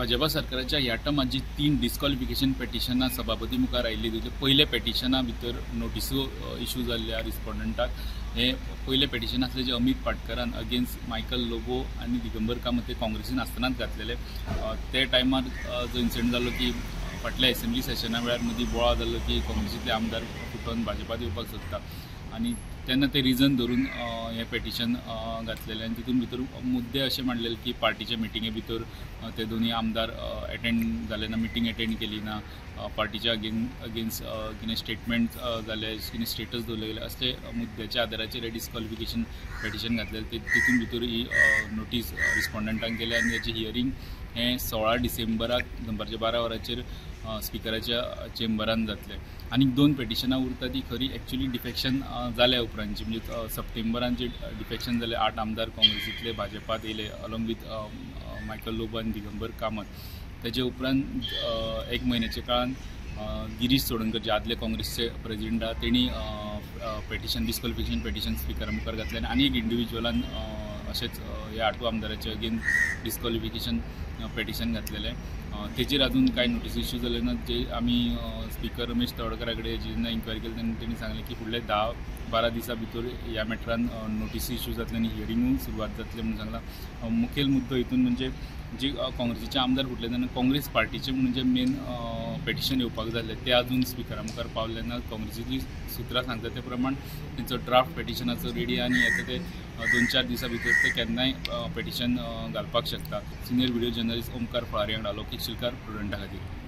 भाजपा सरकाराच्या ह्या टर्मात जी 3 डिस्क्वॉलिफिकेशन पेटिशनां सभापती मुखार आयिल्ली, तितले पयले पेटिशना भितर नोटिसो इशू जाल्ल्या रिस्पॉन्डंटाक. हे पयलें पेटिशन आसलें जें अमीत पाटकरान अगेन्स्ट मायकल लोबो आनी दिगंबर कामत ते काँग्रेसीन आसतनाच घातलेले. ते टायमार जो इन्सिडंट जालो की फाटल्या एसेंब्ली सेशना वेळार मदीं बोवाळ जाल्लो की काँग्रेसींतले आमदार फुटोन भाजपात येवपाक सोदता आनी तेन्ना ते रिजन धरून हें पेटिशन घातलेलें आनी तितून भितर मुद्दे अशे मांडलेले की पार्टीच्या मिटिंगे भितर ते दोनूय आमदार एटेंड जाले ना, मिटींग एटेंड केली ना, पार्टीच्या अगेन्स्ट कितें स्टेटमेंट जाले, कितें स्टेटस दवरले गेले, असले मुद्द्याच्या आदाराचेर हें डिस्क्वॉलिफिकेशन पेटिशन घातलेलें. तितून भितर ही नोटीस रिस्पॉन्डंटांक केल्या आनी ताचें हियरींग हें 16 डिसेंबराक दनपारच्या 12 वरांचेर स्पिकराच्या चेंबरान जातलें. आनीक 2 पेटिशनां उरता ती खरी एक्चुअली डिफेक्शन जाल्या उपरांतची, म्हणजे सप्टेंबरान जे डिफेक्शन जाले 8 आमदार काँग्रेसींतले भाजपात येयले अलॉंग विथ मायकल लोबो आनी दिगंबर कामत. तेजे उपरांत 1 म्हयन्याच्या काळान गिरीश चोडणकर जे आदले काँग्रेसचे प्रेजिडेंट आहा तेणी पेटिशन डिस्क्वॉलिफिकेशन पेटिशन स्पिकरा मुखार घातलें आनी एक इंडिविज्युअलान अशेंच ह्या 8 आमदाराचे अगेन डिस्क्वॉलिफिकेशन पेटिशन घातलेलें. तेजेर अजून कांय नोटीस इश्यू जाले ना. जे आमी स्पिकर रमेश तवडकरा कडेन जेन्ना इन्क्वायरी केली तेन्ना तेणी सांगलें की फुडले 10-12 दिसां भितर ह्या मॅटरान नोटीस इश्यू जातले आनी हियरिंगूय सुरवात जातली म्हणून सांगलां. मुखेल मुद्दो हितून म्हणजे जे काँग्रेसीचे आमदार फुटले तेन्ना काँग्रेस पार्टीचे म्हणून जे मेन पेटिशन येवपाक जाल्लें तें अजून स्पिकरा मुखार पावलें ना. काँग्रेसीची सुत्रां सांगता ते प्रमाण तेंचो ड्राफ्ट पेटिशनाचो रेडी आनी येता ते 2-4 दिसां भितर ते केन्नाय पेटिशन घालपाक शकता. Senior video journalist Omkar Falari वांगडा लौकीक शिलकार, प्रुडंटा खातीर.